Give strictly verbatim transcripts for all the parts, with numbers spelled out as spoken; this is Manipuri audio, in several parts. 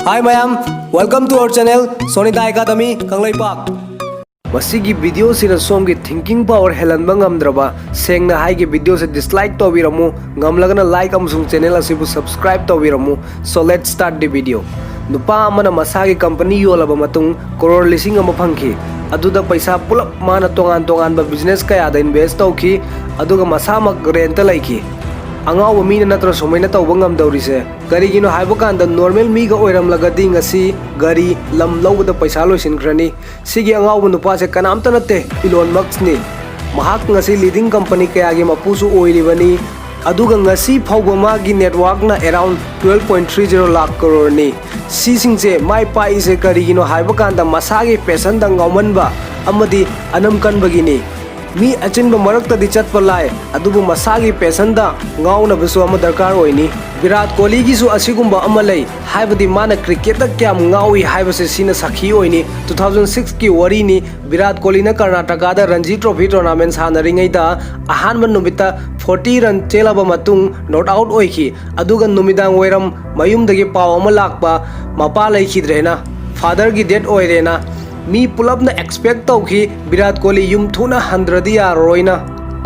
Hi mayam, welcome to our channel Sonida Academy Kangleipak. ꯃꯁꯤꯒꯤ ꯚꯤꯗꯤꯑꯣꯁꯤꯅ ꯁꯣꯝꯒꯤ thinking power ꯍꯦꯜꯍꯟꯕ ꯉꯝꯗ꯭ꯔꯕ, ꯁꯦꯡꯅ ꯍꯥꯏꯒꯦ, ꯚꯤꯗꯤꯑꯣꯁꯦ dislike ꯇꯧꯕꯤꯔꯝꯃꯨ, ꯉꯝꯂꯒꯅ like ꯑꯃꯁꯨꯡ channel ꯑꯁꯤꯕꯨ subscribe ꯇꯧꯕꯤꯔꯝꯃꯨ꯫ So let's start the video. ꯅꯨꯄꯥ ꯑꯃꯅ ꯃꯁꯥꯒꯤ company ꯌꯣꯜꯂꯕ ꯃꯇꯨꯡ ꯀꯔꯣꯔ ꯂꯤꯁꯤꯡ ꯑꯃ ꯐꯪꯈꯤ꯫ ꯑꯗꯨꯗ ꯄꯩꯁꯥ ꯄꯨꯂꯞ ꯃꯥꯅ ꯇꯣꯉꯥꯟ ꯇꯣꯉꯥꯟꯕ business ꯀꯌꯥꯗ invest ꯇꯧꯈꯤ, ꯑꯗꯨꯒ ꯃꯁꯥꯃꯛ rentꯇ ꯂꯩꯈꯤ꯫ ꯑꯉꯥꯎꯕ ꯃꯤꯅ ꯅꯠꯇ꯭ꯔꯣ ꯁꯨꯃꯥꯏꯅ ꯇꯧꯕ ꯉꯝꯗꯧꯔꯤꯁꯦ? ꯀꯔꯤꯒꯤꯅꯣ ꯍꯥꯏꯕ ꯀꯥꯟꯗ normal ꯃꯤꯒ ꯑꯣꯏꯔꯝꯂꯒꯗꯤ ꯉꯁꯤ ꯒꯥꯔꯤ, ꯂꯝ ꯂꯧꯕꯗ ꯄꯩꯁꯥ ꯂꯣꯏꯁꯤꯟꯈ꯭ꯔꯅꯤ꯫ ꯁꯤꯒꯤ ꯑꯉꯥꯎꯕ ꯅꯨꯄꯥꯁꯦ ꯀꯅꯥꯝꯇ ꯅꯠꯇꯦ, Elon Muskꯅꯤ꯫ ꯃꯍꯥꯛ ꯉꯁꯤ leading company ꯀꯌꯥꯒꯤ ꯃꯄꯨꯁꯨ ꯑꯣꯏꯔꯤꯕꯅꯤ꯫ ꯑꯗꯨꯒ ꯉꯁꯤ ꯐꯥꯎꯕ ꯃꯥꯒꯤ net worthꯅ around twelve point three zero lakh ꯀꯔꯣꯔꯅꯤ꯫ ꯁꯤꯁꯤꯡꯁꯦ ꯃꯥꯏ ꯄꯥꯛꯏꯁꯦ ꯀꯔꯤꯒꯤꯅꯣ ꯍꯥꯏꯕ ꯀꯥꯟꯗ ꯃꯁꯥꯒꯤ passionꯗ ꯉꯥꯎꯃꯟꯕ ꯑꯃꯗꯤ ꯑꯅꯝ ꯀꯟꯕꯒꯤꯅꯤ꯫ ꯃꯤ ꯑꯆꯤꯟꯕ ꯃꯔꯛꯇꯗꯤ ꯆꯠꯄ ꯂꯥꯏ, ꯑꯗꯨꯕꯨ ꯃꯁꯥꯒꯤ passionꯗ ꯉꯥꯎꯅꯕꯁꯨ ꯑꯃ ꯗꯔꯀꯥꯔ ꯑꯣꯏꯅꯤ꯫ ꯚꯤꯔꯥꯠ ꯀꯣꯍꯂꯤꯒꯤꯁꯨ ꯑꯁꯤꯒꯨꯝꯕ ꯑꯃ ꯂꯩ, ꯍꯥꯏꯕꯗꯤ ꯃꯥꯅ cricketꯇ ꯀꯌꯥꯝ ꯉꯥꯎꯏ ꯍꯥꯏꯕꯁꯦ ꯁꯤꯅ ꯁꯥꯈꯤ ꯑꯣꯏꯅꯤ꯫ Two thousand sixꯀꯤ ꯋꯥꯔꯤꯅꯤ꯫ ꯚꯤꯔꯥꯠ ꯀꯣꯍꯂꯤꯅ ꯀꯔꯅꯥꯇꯀꯥꯗ ꯔꯟꯖꯤ trophy tournament ꯁꯥꯟꯅꯔꯤꯉꯩꯗ ꯑꯍꯥꯟꯕ ꯅꯨꯃꯤꯠꯇ forty run ꯆꯦꯜꯂꯕ ꯃꯇꯨꯡ not out ꯑꯣꯏꯈꯤ꯫ ꯑꯗꯨꯒ ꯅꯨꯃꯤꯗꯥꯡ ꯋꯥꯏꯔꯝ ꯃꯌꯨꯝꯗꯒꯤ ꯄꯥꯎ ꯑꯃ ꯂꯥꯛꯄ, ꯃꯄꯥ ꯂꯩꯈꯤꯗ꯭ꯔꯦꯅ, fatherꯒꯤ death ꯑꯣꯏꯔꯦꯅ꯫ ꯃꯤ ꯄꯨꯂꯞꯅ expect ꯇꯧꯈꯤ ꯚꯤꯔꯥꯠ ꯀꯣꯍꯂꯤ ꯌꯨꯝ ꯊꯨꯅ ꯍꯟꯗ꯭ꯔꯗꯤ ꯌꯥꯔꯔꯣꯏꯅ꯫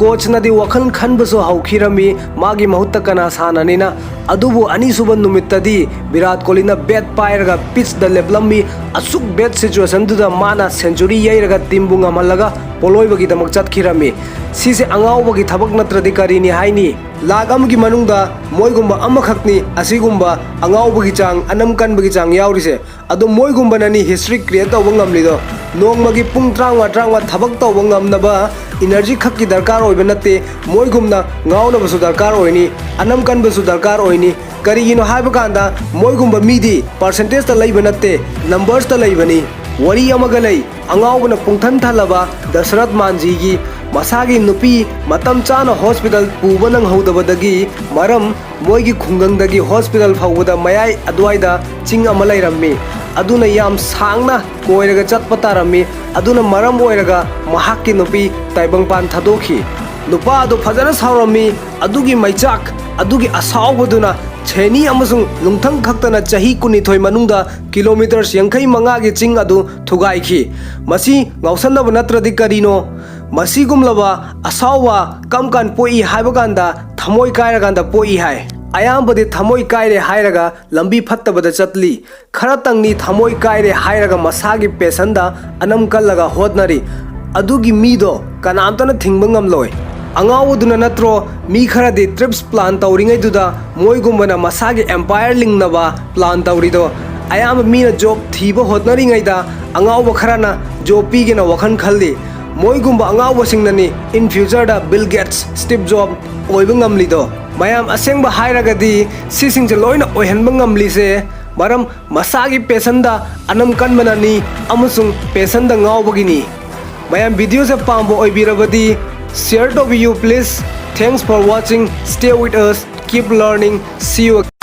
Coachꯅꯗꯤ ꯋꯥꯈꯜ ꯈꯟꯕꯁꯨ ꯍꯧꯈꯤꯔꯝꯃꯤ ꯃꯥꯒꯤ ꯃꯍꯨꯠꯇ ꯀꯅꯥ ꯁꯥꯟꯅꯅꯤꯅ꯫ ꯑꯗꯨꯕꯨ ꯑꯅꯤꯁꯨꯕ ꯅꯨꯃꯤꯠꯇꯗꯤ ꯚꯤꯔꯥꯠ ꯀꯣꯍꯂꯤꯅ bat ꯄꯥꯏꯔꯒ pitchꯇ ꯂꯦꯞꯂꯝꯃꯤ꯫ ꯑꯁꯨꯛ bad situationꯗꯨꯗ ꯃꯥꯅ century ꯌꯩꯔꯒ teamꯕꯨ ꯉꯝꯍꯜꯂꯒ ꯄꯣꯂꯣꯏꯕꯒꯤꯗꯃꯛ ꯆꯠꯈꯤꯔꯝꯃꯤ꯫ ꯁꯤꯁꯦ ꯑꯉꯥꯎꯕꯒꯤ ꯊꯕꯛ ꯅꯠꯇ꯭ꯔꯗꯤ ꯀꯔꯤꯅꯤ ꯍꯥꯏꯅꯤ? ꯂꯥꯈ ꯑꯃꯒꯤ ꯃꯅꯨꯡꯗ ꯃꯣꯏꯒꯨꯝꯕ ꯑꯃꯈꯛꯅꯤ ꯑꯁꯤꯒꯨꯝꯕ ꯑꯉꯥꯎꯕꯒꯤ ꯆꯥꯡ, ꯑꯅꯝ ꯀꯟꯕꯒꯤ ꯆꯥꯡ ꯌꯥꯎꯔꯤꯁꯦ꯫ ꯑꯗꯣ ꯃꯣꯏꯒꯨꯝꯕꯅꯅꯤ history create ꯇꯧꯕ ꯉꯝꯂꯤꯗꯣ꯫ ꯅꯣꯡꯃꯒꯤ ꯄꯨꯡ ꯇꯔꯥꯃꯉꯥ, ꯇꯔꯥꯃꯉꯥ ꯊꯕꯛ ꯇꯧꯕ ꯉꯝꯅꯕ energy ꯈꯛꯀꯤ ꯗꯔꯀꯥꯔ ꯑꯣꯏꯕ ꯅꯠꯇꯦ, ꯃꯣꯏꯒꯨꯝꯅ ꯉꯥꯎꯅꯕꯁꯨ ꯗꯔꯀꯥꯔ ꯑꯣꯏꯅꯤ, ꯑꯅꯝ ꯀꯟꯕꯁꯨ ꯗꯔꯀꯥꯔ ꯑꯣꯏꯅꯤ꯫ ꯀꯔꯤꯒꯤꯅꯣ ꯍꯥꯏꯕ ꯀꯥꯟꯗ ꯃꯣꯏꯒꯨꯝꯕ ꯃꯤꯗꯤ percentageꯇ ꯂꯩꯕ ꯅꯠꯇꯦ, numbersꯇ ꯂꯩꯕꯅꯤ꯫ ꯋꯥꯔꯤ ꯑꯃꯒ ꯂꯩ, ꯑꯉꯥꯎꯕꯅ ꯄꯨꯡꯊꯟ ꯊꯜꯂꯕ ꯗꯁꯔꯊ ꯃꯥꯟꯖꯤꯒꯤ꯫ ꯃꯁꯥꯒꯤ ꯅꯨꯄꯤ ꯃꯇꯝ ꯆꯥꯅ hospital ꯄꯨꯕ ꯅꯪꯍꯧꯗꯕꯗꯒꯤ ꯃꯔꯝ ꯃꯣꯏꯒꯤ ꯈꯨꯡꯒꯪꯗꯒꯤ hospital ꯐꯥꯎꯕꯗ ꯃꯌꯥꯏ ꯑꯗꯨꯋꯥꯏꯗ ꯆꯤꯡ ꯑꯃ ꯂꯩꯔꯝꯃꯤ꯫ ꯑꯗꯨꯅ ꯌꯥꯝ ꯁꯥꯡꯅ ꯀꯣꯏꯔꯒ ꯆꯠꯄ ꯇꯥꯔꯝꯃꯤ꯫ ꯑꯗꯨꯅ ꯃꯔꯝ ꯑꯣꯏꯔꯒ ꯃꯍꯥꯛꯀꯤ ꯅꯨꯄꯤ ꯇꯥꯏꯕꯪꯄꯥꯟ ꯊꯥꯗꯣꯛꯈꯤ꯫ ꯅꯨꯄꯥ ꯑꯗꯨ ꯐꯖꯅ ꯁꯥꯎꯔꯝꯃꯤ꯫ ꯑꯗꯨꯒꯤ ꯃꯩꯆꯥꯛ, ꯑꯗꯨꯒꯤ ꯑꯁꯥꯎꯕꯗꯨꯅ ꯁꯦꯅꯤ ꯑꯃꯁꯨꯡ ꯂꯨꯡꯊꯪ ꯈꯛꯇꯅ ꯆꯍꯤ ꯀꯨꯟꯅꯤꯊꯣꯏ ꯃꯅꯨꯡꯗ ꯀꯤꯂꯣꯃꯤꯇꯔ ꯌꯥꯡꯈꯩ ꯃꯉꯥꯒꯤ ꯆꯤꯡ ꯑꯗꯨ ꯊꯨꯒꯥꯏꯈꯤ꯫ ꯃꯁꯤ ꯉꯥꯎꯁꯟꯅꯕ ꯅꯠꯇ꯭ꯔꯗꯤ ꯀꯔꯤꯅꯣ? ꯃꯁꯤꯒꯨꯝꯂꯕ ꯑꯁꯥꯎꯕ ꯀꯝ ꯀꯥꯟ ꯄꯣꯛꯏ ꯍꯥꯏꯕ ꯀꯥꯟꯗ ꯊꯃꯣꯏ ꯀꯥꯏꯔꯀꯥꯟꯗ ꯄꯣꯛꯏ ꯍꯥꯏ꯫ ꯑꯌꯥꯝꯕꯗꯤ ꯊꯃꯣꯏ ꯀꯥꯏꯔꯦ ꯍꯥꯏꯔꯒ ꯂꯝꯕꯤ ꯐꯠꯇꯕꯗ ꯆꯠꯂꯤ꯫ ꯈꯔꯇꯪꯅꯤ ꯊꯃꯣꯏ ꯀꯥꯏꯔꯦ ꯍꯥꯏꯔꯒ ꯃꯁꯥꯒꯤ ꯄꯦꯁꯟꯗ ꯑꯅꯝ ꯀꯜꯂꯒ ꯍꯣꯠꯅꯔꯤ꯫ ꯑꯗꯨꯒꯤ ꯃꯤꯗꯣ ꯀꯅꯥꯝꯇꯅ ꯊꯤꯡꯕ ꯉꯝꯂꯣꯏ꯫ ꯑꯉꯥꯎꯕꯗꯨꯅ ꯅꯠꯇ꯭ꯔꯣ ꯃꯤ ꯈꯔꯗꯤ ꯇ꯭ꯔꯤꯞꯁ ꯄ꯭ꯂꯥꯟ ꯇꯧꯔꯤꯉꯩꯗꯨꯗ ꯃꯣꯏꯒꯨꯝꯕꯅ ꯃꯁꯥꯒꯤ ꯑꯦꯝꯄꯥꯌꯔ ꯂꯤꯡꯅꯕ ꯄ꯭ꯂꯥꯟ ꯇꯧꯔꯤꯗꯣ? ꯑꯌꯥꯝꯕ ꯃꯤꯅ ꯖꯣꯕ ꯊꯤꯕ ꯍꯣꯠꯅꯔꯤꯉꯩꯗ ꯑꯉꯥꯎꯕ ꯈꯔꯅ ꯖꯣꯕ ꯄꯤꯒꯦꯅ ꯋꯥꯈꯜ ꯈꯜꯂꯤ꯫ ꯃꯣꯏꯒꯨꯝꯕ ꯑꯉꯥꯎꯕꯁꯤꯡꯅꯅꯤ ꯏꯟ ꯐ꯭ꯌꯨꯆꯔꯗ ꯕꯤꯜ ꯒꯦꯠꯁ, ꯁ꯭ꯇꯤꯞ ꯖꯣꯕ ꯑꯣꯏꯕ ꯉꯝꯂꯤꯗꯣ꯫ ꯃꯌꯥꯝ, ꯑꯁꯦꯡꯕ ꯍꯥꯏꯔꯒꯗꯤ ꯁꯤꯁꯤꯡꯁꯦ ꯂꯣꯏꯅ ꯑꯣꯏꯍꯟꯕ ꯉꯝꯂꯤꯁꯦ ꯃꯔꯝ ꯃꯁꯥꯒꯤ ꯄꯦꯁꯟꯗ ꯑꯅꯝ ꯀꯟꯕꯅꯅꯤ ꯑꯃꯁꯨꯡ ꯄꯦꯁꯟꯗ ꯉꯥꯎꯕꯒꯤꯅꯤ꯫ ꯃꯌꯥꯝ, ꯚꯤꯗꯤꯑꯣꯁꯦ ꯄꯥꯝꯕ ꯑꯣꯏꯕꯤꯔꯕꯗꯤ share ꯇꯧꯕꯤꯌꯨ please. Thanks for watching. Stay with us. Keep learning. See you again.